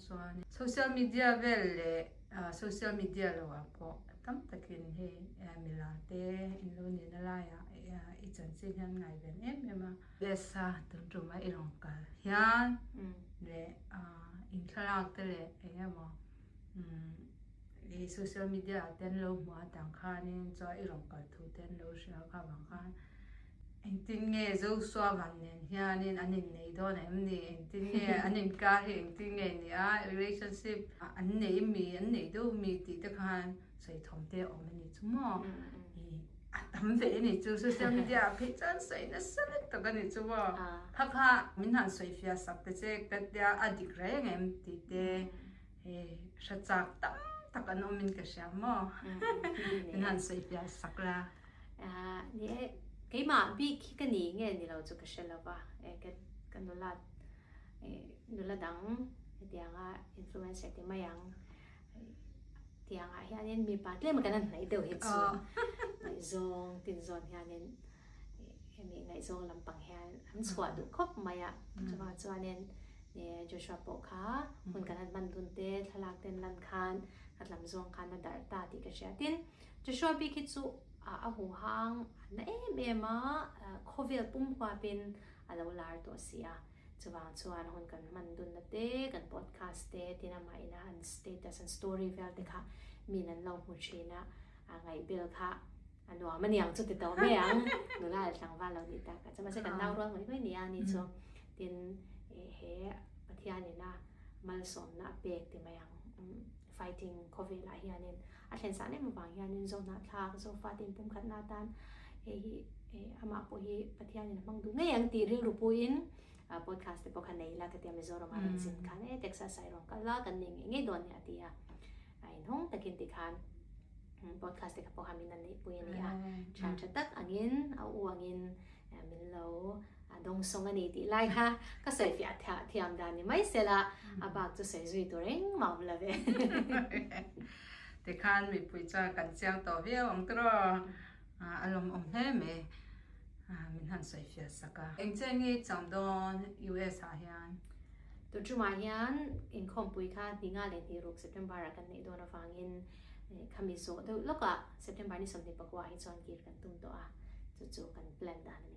Chuan social media vel leh social media lo ah pawh tam takin hei mila te in lo nihna laiah i chanchin hian ngaihven em em a. US a tun tuma i rawn kal hian leh in thlalak te leh eng emaw i social media ah te an lo hmuh a tang khanin chuan i rawn kal thu te an lo hria kha vang khan engtin nge Joshua van nen hianin an innei dawn em ni engtin nge an inkar hi engtin nge ni a relationship an nei mi an nei deuh mi tih te khan sawi thawm te a awm a ni chu maw a tam ve a ni chu social media ah phei chuan sawi nasa lutuk a ni chu maw kha kha min han sawi fiah sak te che ka tia a dik reng em tih te hei hre chak tam tak an awm in ka hria maw min han sawi fiah sak la. Ni e keimah bik hi ka ni nge ni lo chu ka hre lo va ka nula nula dang hetianga influencer ti mai ang. Tiangah hianin mipa tlem kan han hnaih deuh hi chu ngaihzawng tin zawn hianin hemi ngaihzawng lampang hian an chhuah duh khawp mai a. Chuvang chuanin Joshua pawh kha hun kan han hman dun te thlalak ten lan khan a tlam zawng khan a darh ta tih ka hria. Tin, Joshua bik hi chu a huhang a na em em a, khawvel pum huapin a lo lar tawh si a. Chuvang chuan hun kan hman dunna te, kan podcast te, tin amah ina an status, an story vel te kha min an lo hmu thin a, a ngaihbel kha a nuam a niang chu ti tawh mai ang, nula leh tlangval lo nih tak a chu mahse kan nau rual ngawih ngawih nia ni chu tin he Pathian ina malsawmna a pek ti mai ang fighting khawvelah hianin a thlen san em avang hianin Zohnahthlak, Zofa te inpumkhatna atan hei hi amah pawh hi Pathianin a hmang duh ngei ang tih rilru puiin podcast te pawh kha nei ila ka tia Mizoram ah rawn zin khan e Texas ah i rawn kal a kan nei ngei ngei dawn nia a ti a, a inhawng takin tikhan podcast te kha pawh kha min an neihpui a ni a, thian tha tak angin a u angin min lo A dawngsawng a ni tih lai kha ka sawi fiah thiam dan ni mai sela, a bak chu sawi zui tur engmah awm lo ve. Tikhan mipui chuan kan chiang tawh viau ang tiraw? A lawmawm hle mai, min han sawi fiah sak a. Eng chen nge i cham dawn US ah hian? Tuchungah hian inkhawmpui kha hninga leh hniruk September ah kan neih dawn avangin khami zawh deuh lawkah September ni 24 ah hi chuan kir kan tum tawh a, chu chu kan plan dan a ni.